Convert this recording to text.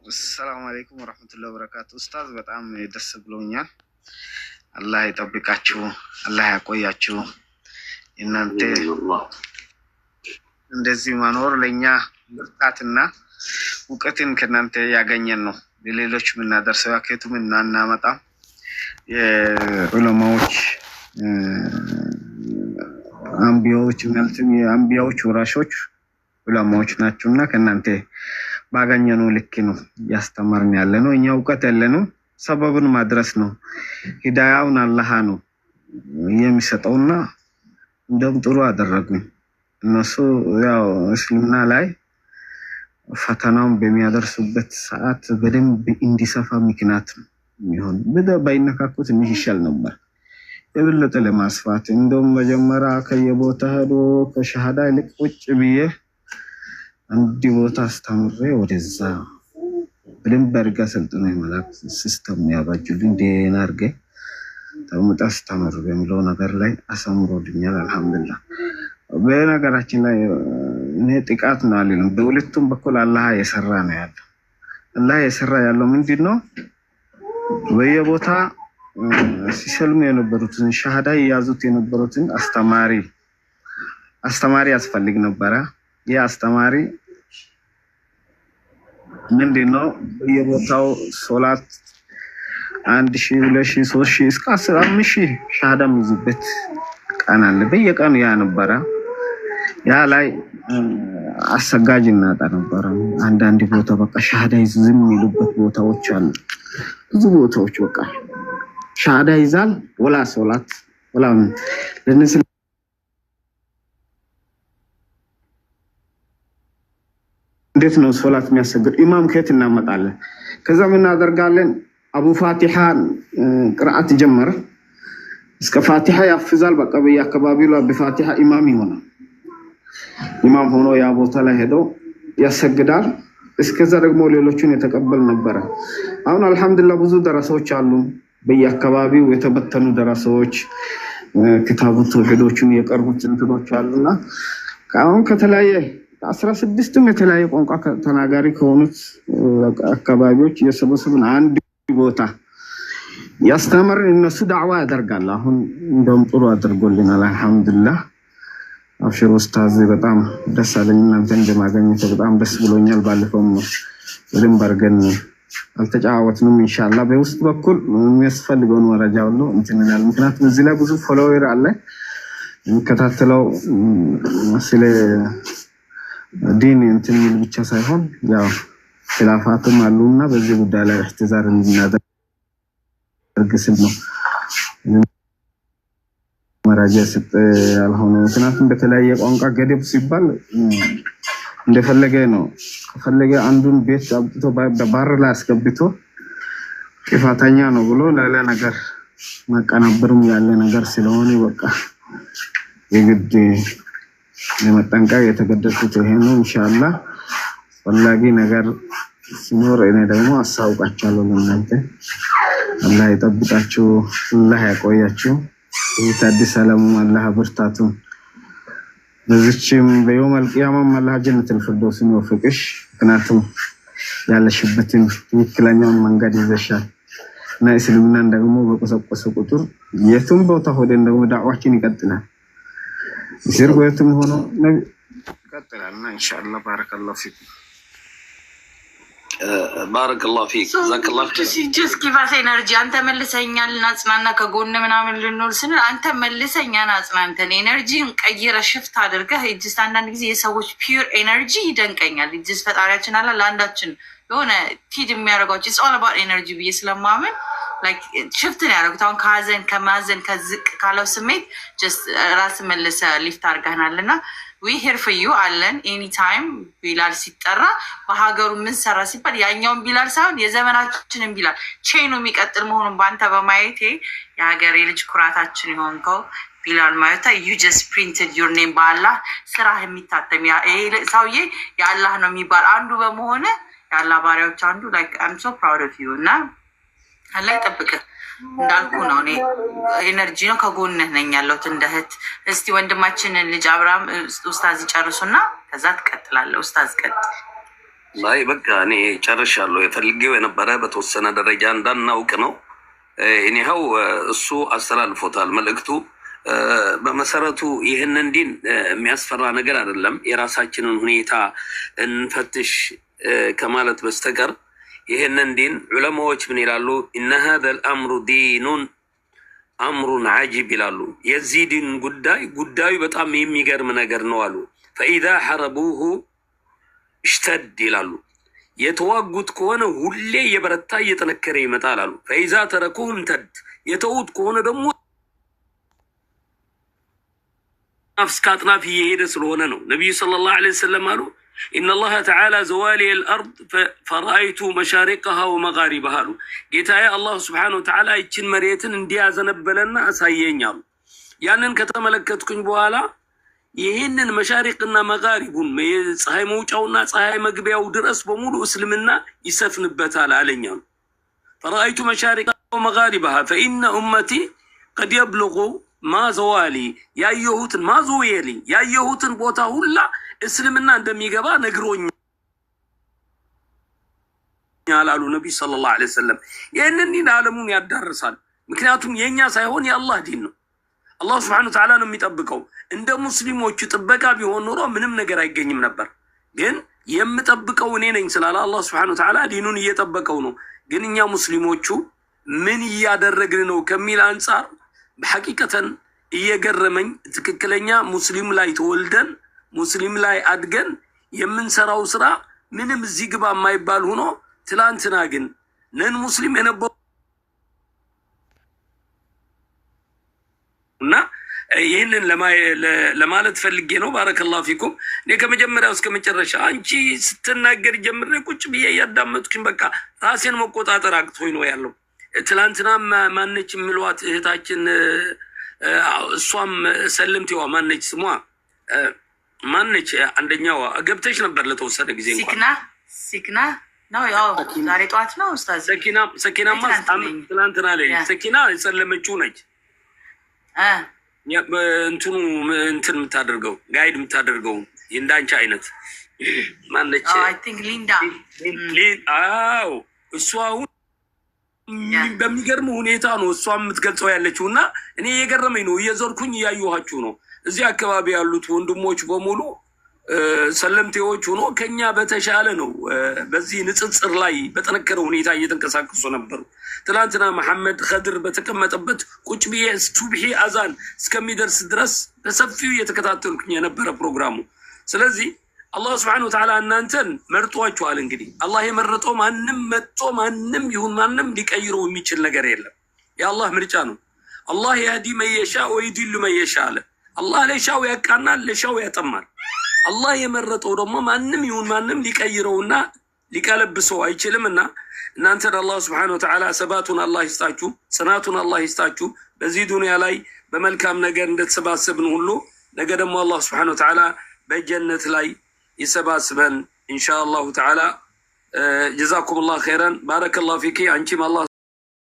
السلام عليكم ورحمة الله وبركاته። ኡስታዝ፣ በጣም ደስ ብሎኛል። አላህ ይጠብቃችሁ፣ አላህ ያቆያችሁ። እናንተ እንደዚህ መኖር ለእኛ ብርታትና እውቀትን ከእናንተ ያገኘን ነው ለሌሎች የምናደርሰው፣ ከየቱም እናናመጣም። የዑለማዎች አንቢያዎች፣ ማለትም የአንቢያዎች ወራሾች ዑለማዎች ናቸው እና ከእናንተ ባገኘነው ልክ ነው እያስተማርን ያለ ነው። እኛ እውቀት ያለነው ሰበቡን ማድረስ ነው። ሂዳያውን አላህ ነው የሚሰጠውና እንደውም ጥሩ አደረጉኝ። እነሱ ያው እስልምና ላይ ፈተናውን በሚያደርሱበት ሰዓት በደንብ እንዲሰፋ ምክንያት ነው የሚሆን። ባይነካኩ ትንሽ ይሻል ነበር የበለጠ ለማስፋት። እንደውም መጀመሪያ ከየቦታ ሄዶ ከሸሃዳ ይልቅ ቁጭ ብዬ አንድ ቦታ አስተምሬ ወደዛ በደንብ አድርጋ ሰልጥኖ የመላክ system ያባጁልኝ፣ ደህና አድርጌ ተቀምጣ አስተምር በሚለው ነገር ላይ አሳምሮልኛል። አልሐምዱሊላህ። በነገራችን ላይ እኔ ጥቃት ነው አልልም። በሁለቱም በኩል አላህ የሰራ ነው ያለው። አላህ የሰራ ያለው ምንድን ነው? በየቦታ ሲሰልሙ የነበሩትን፣ ሻሃዳ የያዙት የነበሩትን አስተማሪ ያስፈልግ ነበረ። ይህ አስተማሪ ምንድን ነው? በየቦታው ሶላት 1000፣ 2000፣ 3000 እስከ 15,000 ሻሃዳ የሚይዙበት ቀን አለ። በየቀኑ ያ ነበረ። ያ ላይ አሰጋጅ እናጣ ነበረ። አንዳንድ ቦታ በቃ ሻሃዳ ይዙ ዝም የሚሉበት ቦታዎች አሉ። ብዙ ቦታዎች በቃ ሻሃዳ ይዛል ወላ ሶላት ወላ ለነሱ እንዴት ነው ሶላት የሚያሰግድ? ኢማም ከየት እናመጣለን? ከዛ ምን እናደርጋለን? አቡ ፋቲሓ ቅርአት ጀመረ። እስከ ፋቲሓ ያፍዛል። በቃ በየአካባቢው በፋቲሓ ኢማም ይሆናል። ኢማም ሆኖ ያ ቦታ ላይ ሄዶ ያሰግዳል። እስከዛ ደግሞ ሌሎቹን የተቀበል ነበረ። አሁን አልሐምዱሊላህ ብዙ ደረሰዎች አሉ። በየአካባቢው የተበተኑ ደረሰዎች፣ ክታቡ ተውሂዶችን የቀርቡት እንትኖች አሉና አሁን ከተለያየ 16ም የተለያየ ቋንቋ ተናጋሪ ከሆኑት አካባቢዎች እየሰበሰብን አንድ ቦታ ያስተምርን እነሱ ዳዕዋ ያደርጋል። አሁን እንደውም ጥሩ አድርጎልናል። አልሐምዱሊላህ። አብሽር ኡስታዝ፣ በጣም ደስ አለኝ እናንተ እንደማገኘት በጣም ደስ ብሎኛል። ባለፈውም በደንብ አድርገን አልተጫዋወትንም። ኢንሻላህ በውስጥ በኩል የሚያስፈልገውን መረጃ ሁሉ እንትን እንላለን። ምክንያቱም እዚህ ላይ ብዙ follower አለ የሚከታተለው፣ ስለ ዲን እንትን የሚል ብቻ ሳይሆን ያው ኺላፋትም አሉ እና በዚህ ጉዳይ ላይ እሕትዛር እንድናደርግ ስል ነው መረጃ ስጥ ያልሆነ። ምክንያቱም በተለያየ ቋንቋ ገደብ ሲባል እንደፈለገ ነው። ከፈለገ አንዱን ቤት አብጥቶ በባር ላይ አስገብቶ ጥፋተኛ ነው ብሎ ሌላ ነገር ማቀናበርም ያለ ነገር ስለሆነ በቃ የግድ ለመጠንቀቅ የተገደድኩት ይሄ ነው። ኢንሻአላህ አስፈላጊ ነገር ሲኖር እኔ ደግሞ አሳውቃችኋለሁ ለእናንተ። አላህ ይጠብቃችሁ፣ አላህ ያቆያችሁ። ይህ አዲስ ዓለሙ አላህ ብርታቱ፣ በዚችም በ يوم القيامة ም አላህ ጀነተል ፊርደውስን ይወፍቅሽ። ምክንያቱም ያለሽበትን ትክክለኛውን መንገድ ይዘሻል እና እስልምናን ደግሞ በቆሰቆሰ ቁጥር የቱም ቦታ ሆደን ደግሞ ዳዕዋችን ይቀጥላል። እስር ቤትም ሆኖ ይቀጥላል እና ኢንሻአላህ بارك الله فيكم። بارك الله فيك، جزاك الله خير። Just give us energy። አንተ መልሰኛል እናጽናና ከጎን ምናምን ልንል ስንል አንተ መልሰኛን አጽናንተን energy ን ቀይረ shift አድርገህ just አንዳንድ ጊዜ የሰዎች pure energy ይደንቀኛል። Just ፈጣሪያችን አላ ለአንዳችን የሆነ feed የሚያደርጓቸው፣ it's all about energy ብዬ ስለማምን shift ን ያደረጉት አሁን ከሀዘን ከማዘን ከዝቅ ካለው ስሜት just ራስ መልሰ ሊፍት አድርገናል እና we here for you አለን። Anytime ቢላል ሲጠራ፣ በሀገሩ ምን ሰራ ሲባል ያኛውን ቢላል ሳይሆን የዘመናችንን ቢላል chain ኑ የሚቀጥል መሆኑን በአንተ በማየቴ፣ የሀገሬ ልጅ ኩራታችን የሆንከው ቢላል ማዮታ፣ you just printed your name። በአላህ ስራህ የሚታተም፣ ይሄ ሰውዬ የአላህ ነው የሚባል አንዱ በመሆነ፣ የአላህ ባሪያዎች አንዱ፣ like I'm so proud of you እና አላህ ይጠብቅህ። እንዳልኩ ነው፣ እኔ energy ነው፣ ከጎንህ ነኝ ያለሁት እንደ እህት። እስቲ ወንድማችንን ልጅ አብርሃም ኡስታዝ ይጨርሱና ከዛ ትቀጥላለህ። ኡስታዝ ቀጥል። ላይ በቃ እኔ ጨርሻለሁ። የፈልጌው የነበረ በተወሰነ ደረጃ እንዳናውቅ ነው። እኒኸው እሱ አስተላልፎታል መልእክቱ። በመሰረቱ ይህንን ዲን የሚያስፈራ ነገር አይደለም። የራሳችንን ሁኔታ እንፈትሽ ከማለት በስተቀር ይህንን ዲን ዑለማዎች ምን ይላሉ? إن هذا الأمر دين أمر عجيب ይላሉ። የዚህ ዲን ጉዳይ ጉዳዩ በጣም የሚገርም ነገር ነው አሉ። فإذا حاربوه اشتد ይላሉ። የተዋጉት ከሆነ ሁሌ እየበረታ እየጠነከረ ይመጣል አሉ። فإذا تركوه امتد የተዉት ከሆነ ደግሞ እስከ አጥናፍ እየሄደ ስለሆነ ነው። ነቢዩ صلى الله عليه وسلم አሉ إن الله تعالى زوى لي الأرض فرأيت مشارقها ومغاربها አሉ። ጌታዬ አላሁ سبحانه وتعالى ይችን መሬትን እንዲያዘነበለና አሳየኝ አሉ። ያንን ከተመለከትኩኝ በኋላ ይህንን መሻሪቅና መጋሪቡን ፀሐይ መውጫውና ፀሐይ መግቢያው ድረስ በሙሉ እስልምና ይሰፍንበታል አለኝ አሉ። فرأيت مشارق ومغاربها فإن أمتي قد يبلغ ما زوى لي ያየሁትን ما زوي لي ያየሁትን ቦታ ሁላ እስልምና እንደሚገባ ነግሮኛል አሉ ነቢይ صلى الله عليه وسلم። ይህንን ዲን ዓለሙን ያዳርሳል። ምክንያቱም የእኛ ሳይሆን የአላህ ዲን ነው። አላህ سبحانه وتعالى ነው የሚጠብቀው። እንደ ሙስሊሞቹ ጥበቃ ቢሆን ኖሮ ምንም ነገር አይገኝም ነበር። ግን የምጠብቀው እኔ ነኝ ስላለ አላህ سبحانه وتعالى ዲኑን እየጠበቀው ነው። ግን እኛ ሙስሊሞቹ ምን እያደረግን ነው ከሚል አንጻር ሐቂቀተን እየገረመኝ ትክክለኛ ሙስሊም ላይ ተወልደን ሙስሊም ላይ አድገን የምንሰራው ስራ ምንም እዚህ ግባ የማይባል ሆኖ ትላንትና ግን ነን ሙስሊም የነበሩ እና ይህንን ለማለት ፈልጌ ነው። ባረከላሁ ፊኩም። እኔ ከመጀመሪያው እስከ መጨረሻ አንቺ ስትናገር ጀምሬ ቁጭ ብዬ እያዳመጥኩኝ በቃ ራሴን መቆጣጠር አቅቶኝ ነው ያለው። ትላንትና ማነች የሚሏት እህታችን እሷም ሰልምቴዋ ማነች ስሟ ማነች? አንደኛዋ ገብተሽ ነበር ለተወሰነ ጊዜ እንኳን ሲክና ሲክና ነው ያው ዛሬ ጠዋት ነው ኡስታዝ። ሰኪናማ ትላንትና ላይ ሰኪና የጸለመችው ነች። እንትኑ እንትን የምታደርገው guide የምታደርገው እንዳንቺ አይነት ማነች? I think ሊንዳ። አዎ እሱ አሁን በሚገርም ሁኔታ ነው እሷ የምትገልጸው ያለችው። እና እኔ የገረመኝ ነው እየዞርኩኝ እያየኋችሁ ነው። እዚህ አካባቢ ያሉት ወንድሞች በሙሉ ሰለምቴዎች ሆኖ ከኛ በተሻለ ነው በዚህ ንጽጽር ላይ በጠነከረ ሁኔታ እየተንቀሳቀሱ ነበሩ። ትላንትና መሐመድ ከድር በተቀመጠበት ቁጭ ብዬ ሱብሒ አዛን እስከሚደርስ ድረስ በሰፊው እየተከታተልኩኝ የነበረ ፕሮግራሙ። ስለዚህ አላህ ስብሐነሁ ወተዓላ እናንተን መርጧችኋል። እንግዲህ አላህ የመረጠው ማንም መጥቶ ማንም ይሁን ማንም ሊቀይረው የሚችል ነገር የለም። የአላህ ምርጫ ነው። አላህ يهدي من يشاء ويضل من يشاء አለ። አላህ ለሻው ያቃናል፣ ለሻው ያጠማል። አላህ የመረጠው ደግሞ ማንም ይሁን ማንም ሊቀይረውና ሊቀለብሰው አይችልም። እና እናንተን አላህ سبحانه وتعالى ሰባቱን አላህ ይስጣችሁ፣ ጽናቱን አላህ ይስጣችሁ። በዚህ ዱንያ ላይ በመልካም ነገር እንደተሰባሰብን ሁሉ ነገ ደግሞ አላህ سبحانه وتعالى በጀነት ላይ ይሰባስበን إن شاء الله تعالى። جزاكم الله خيرا بارك الله فيك። አንቺም አላህ